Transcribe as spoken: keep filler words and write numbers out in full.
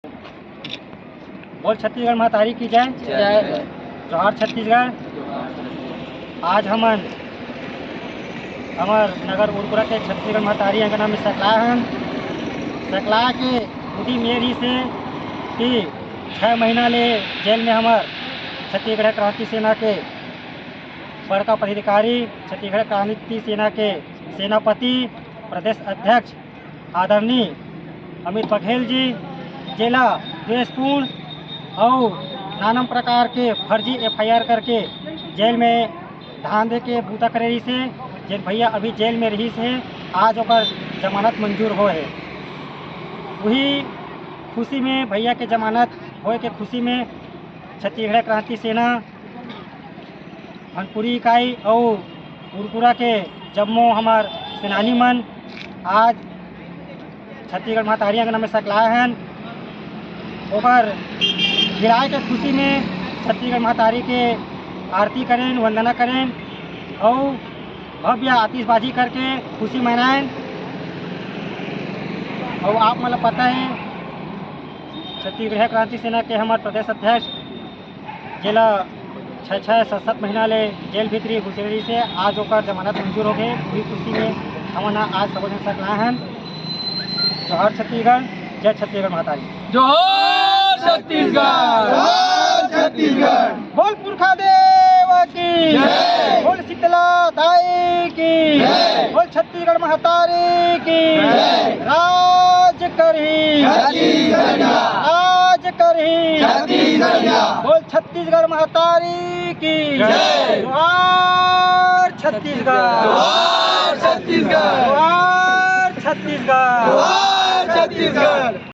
बोल छत्तीसगढ़ महतारी की जय। जय। जोहार छत्तीसगढ़। आज हमन हमर नगर उरकुरा के छत्तीसगढ़ महतारी अंगना में सकलाय हन। सकलाय के उद्देश्य ये रहिस हे कि छः महीना ले जेल में हमर छत्तीसगढ़ क्रांति सेना के बड़का पदाधिकारी, छत्तीसगढ़ क्रांति सेना के सेनापति, प्रदेश अध्यक्ष आदरणीय अमित बघेल जी, जेला द्वेषपूर्ण अउ नाना प्रकार के फर्जी एफ आई आर करके जेल में धान दे के बूता करे रहिस हे, जेन भैया अभी जेल में रहिस हे, आज ओकर जमानत मंजूर होए हे। वही खुशी में, भैया के जमानत होए के खुशी में छत्तीसगढ़ क्रांति सेना भनपुरी इकाई अउ उरकुरा के जम्मो हमर सेनानी मन आज छत्तीसगढ़ महतारी अंगना में सकलाय हन। ओकर गिराए के खुशी में छत्तीसगढ़ महतारी के आरती करेन, वंदना करेन अउ भव्य आतिशबाजी करके खुशी मनाएन। अउ आप मन ल पता हे, छत्तीसगढ़ क्रांति सेना के हमर प्रदेश अध्यक्ष जेला छः छः सात सात महीना ले जेल भीतरी घुसे रहिस हे, आज ओकर जमानत मंजूर हो गए। वही खुशी में हमन ह आज सबो झन सकलाय हन। जोहार छत्तीसगढ़, जय छत्तीसगढ़ महतारी। जोहार छत्तीसगढ़। जोहार छत्तीसगढ़। बोल पुरखा देव की जय। बोल शीतला दाई की जय। बोल छत्तीसगढ़ महतारी की जय। राज करही छत्तीसगढ़िया। राज करही छत्तीसगढ़िया। बोल छत्तीसगढ़ महतारी की जय। जोहार छत्तीसगढ़। जोहार छत्तीसगढ़। जोहार छत्तीसगढ़। जोहार छत्तीसगढ़।